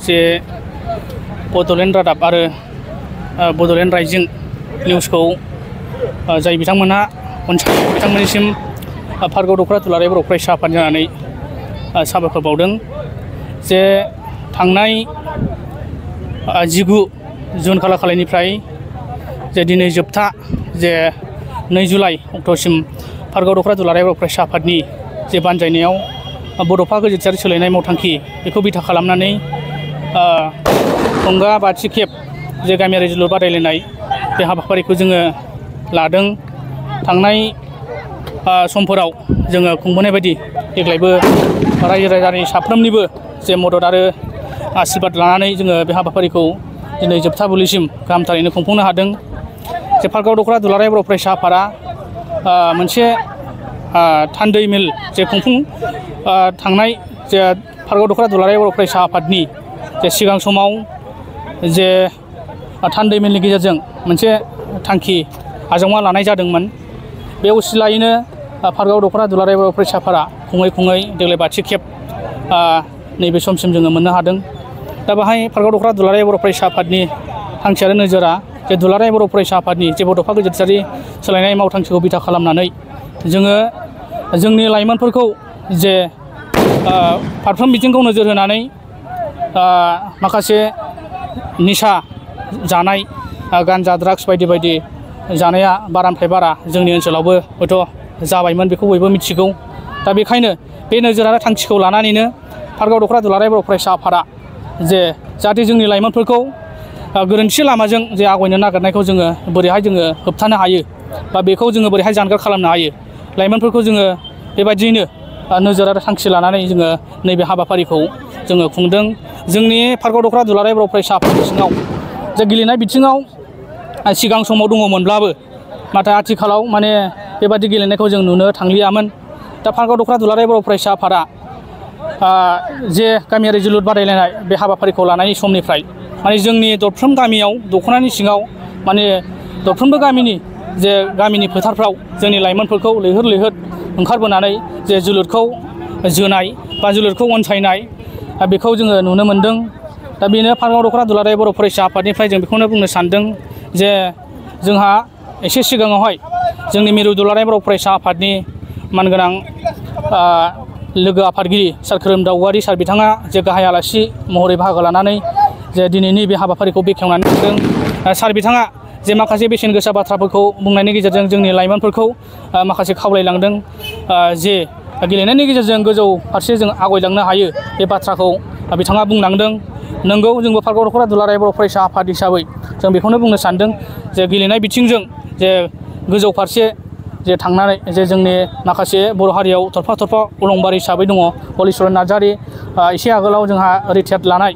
जे बड'लेण्ड रादाब आरो बड'लेण्ड राइजिं निउसखौ जाय बिथांमोनहा अनसायो बिथांमोननिसिम पार्कआव दख'रा दुलाराय बर' फरायसा आफाद जानानै साबायखर बावदों जे थांनाय 19 जुन खालारनिफ्राय जे दिनै जोबथा जे 2 जुलाइ अक्ट'सिम पार्कआव दख'रा दुलाराय बर' फरायसा आफादनि जे बानजायनायाव बड'फा गोजोनथियारि सोलायनाय मावथांखि बेखौ बिथा खालामनानै थंगा बाथि खेब जे गामियारि जोलुर बादायलायनाय बे हाबाफारिखौ जोङो लादों। थांनाय समफोराव जोङो खुंबोनाय बायदि देग्लायबो रायजो राजानि साफ्रोमनिबो जे मदद आरो आशीर्बाद लानानै जोङो बे हाबाफारिखौ दिनै जोबथा बुब्लिसिम गाहामथारैनो खुंफुंनो हादों। जे पार्कआव दख'रा दुलाराय बर' फरायसा आफादा मोनसे थान्दै मेल जे थांनाय जे पार्कआव दख'रा दुलाराय बर' फरायसा आफादनि जे सिगां समाव जे थान्दै मेलनि गेजेरजों मोनसे थांखि आजावना लानाय जादोंमोन। बे असिलायैनो पार्कआव दख'रा दुलाराय बर' फरायसा आफादा खुङै खुङै देग्लाय बाथि खेब नैबे समसिम जोङो मोननो हादों। दा बेहाय पार्कआव दख'रा दुलाराय बर' फरायसा आफादनि थांखि आरो नोजोरा जे दुलाराय बर' फरायसा आफादनि जे बड'फा गोजोनथियारि सोलायनाय मावथांखिखौ बिथा खालामनानै जोङो जोंनि लाइमोनफोरखौ जे फारफ्रोम बिथिंखौ नोजोर होनानै माखासे निसा जानाय गान्जा ड्राग्स बायदि बायदि जानाया बारानिफ्राय बारा जोंनि ओनसोलावबो हयथ' जाबायमोन बेखौ बयबो मिथिगौ। दा बेखायनो बे नोजोर आरो थांखिखौ लानानैनो पार्कआव दख'रा दुलाराय बर' फरायसा आफादा जे जाहाथे जोंनि लाइमोनफोरखौ गोरोन्थि लामाजों जे आवगायनो नागिरनायखौ जोङो बोरैहाय जोङो होबथानो हायो बा बेखौ जोङो बोरैहाय जानगार खालामनो हायो लाइमोनफोरखौ जोङो बेबायदियैनो नोजोर आरो थांखि लानानै जोङो नैबे हाबाफारिखौ जोङो खुंदों। जोंनि पार्कआव दख'रा दुलाराय बर' फरायसा आफादनि सिङाव जे गेलेनाय बिथिङाव सिगां समाव दङमोनब्लाबो नाथाय आथिखालाव माने बेबादि गेलेनायखौ जों नुनो थांलियामोन। दा पार्कआव दख'रा दुलाराय बर' फरायसा आफादा जे गामियारि जोलुर बादायलायनाय बे हाबाफारिखौ लानायनि समनिफ्राय माने जोंनि दरफ्रोम गामियाव दख'नानि सिङाव माने दरफ्रोमबो गामिनि जे गामिनि फोथारफ्राव जोंनि लाइमोनफोरखौ लैहोर लैहोर ओंखारबोनानै जे जोलुरखौ जोनाय बा जोलुरखौ अनसायनाय बेखौ जोङो नुनो मोन्दों। दा बेनो पार्कआव दख'रा दुलाराय बर' फरायसा आफादनिफ्राय जों बेखौनो बुंनो सानदों जे जोंहा एसे सिगाङावहाय जोंनि मिरु दुलाराय बर' फरायसा आफादनि मानगोनां लोगो आफादगिरि सार खोरोमदाव औवारि सार बिथाङा जे गाहाय आलासि महरै बाहागो लानानै जे दिनैनि बे हाबाफारिखौ बेखेवनानै होदों। सार बिथाङा जे माखासे बेसेन गोसा बाथ्राफोरखौ बुंनायनि गेजेरजों जोंनि लाइमोनफोरखौ माखासे खावलायलांदों जे गेलेनायनि गेजेरजों गोजौ फारसे जों आवगायलांनो हायो बे बाथ्राखौ बिथाङा बुंलांदों। नंगौ जोंबो पार्कआव दख'रा दुलाराय बर' फरायसा आफाद हिसाबै जों बेखौनो बुंनो सानदों जे गेलेनाय बिथिंजों जे गोजौ फारसे जे थांनानै जे जोंनि माखासे बर' हारियाव थरफा थरफा अलंबार हिसाबै दङ हलिचरन नार्जारि, एसे आगोलाव जोंहा रिटायार्ड लानाय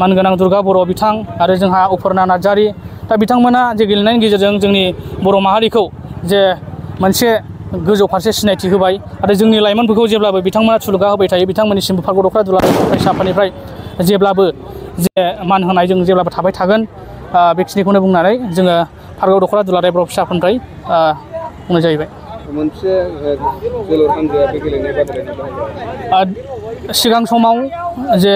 मानगोनां दुर्गा बर' बिथां आरो जोंहा अपुर्ना नार्जारि। दा बिथांमोना जे गेलेनायनि गेजेरजों जोंनि बर' माहारिखौ जे मोनसे गोजौ फारसे सिनायथि होबाय आरो जोंनि लाइमोनफोरखौ जेब्लाबो बिथांमोना थुलुंगा होबाय थायो। बिथांमोननिसिमबो पार्कआव दख'रा दुलाराय बर' फरायसा आफादनिफ्राय जेब्लाबो जे मान होनाय जों जेब्लाबो थाबाय थागोन बेखिनिखौनो बुंनानै जोङो पार्कआव दख'रा दुलाराय बर' फरायसा आफादनिफ्राय बुंनाय जाहैबाय। मोनसे जोलुर हानजाया बे गेलेनाय बादायलायनायाव सिगां समाव जे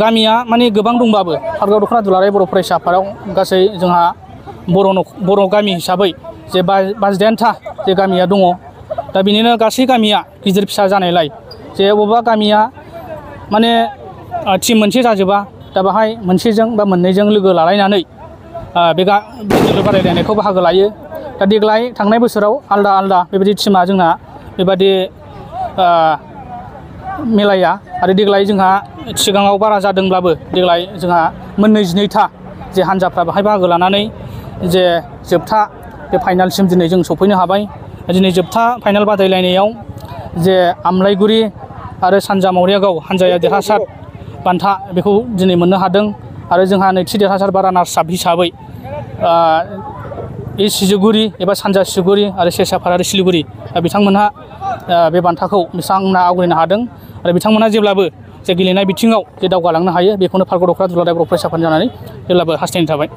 गामिया माने गोबां दंबाबो पार्कआव दख'रा दुलाराय बर' फरायसा आफादाव गासै जोंहा बर' गामि हिसाबै जे 52था जे गामिया दङ। दा बिनिनो गासै गामिया गिदिर फिसा जानायलाय जे बबेबा गामिया माने टिम मोनसे जाजोबा दा बाहाय मोनसेजों बा मोननैजों लोगो लालायनानै बे जोलुर बादायलायनायखौ बाहागो लायो। दा देग्लाय थांनाय बोसोराव आलदा आलदा बेबायदि टिमा जोंना बेबादि मिलाया आरो देग्लाय जोंहा सिगाङाव बारा जादोंब्लाबो देग्लाय जोंहा 22था जे हान्जाफ्रा बाहाय बाहागो लानानै जे जोबथा बे फाइनालसिम दिनै जों सफैनो हाबाय। दिनै जोबथा फाइनाल बादायलायनायाव जे आमलायगुरि आरो सानजा मावरियागाव हान्जाया देरहासार बान्था बेखौ दिनै मोननो हादों आरो जोंहा नैथि देरहासार रानार्स आप हिसाबै सिजुगुरि एबा सानजा सिजुगुरि आरो सेसाफार आरो सिलिगुरि बिथांमोनहा बे बान्थाखौ बिथांमोनहा आवग्रिनो हादों आरो बिथांमोनहा जेब्लाबो जे गेलेनाय बिथिङाव जे दावगालांनो हायो बेखौनो पार्कआव दख'रा दुलाराय बर' फरायसा आफाद जानानै जेब्लाबो हास्थायनाय थाबाय।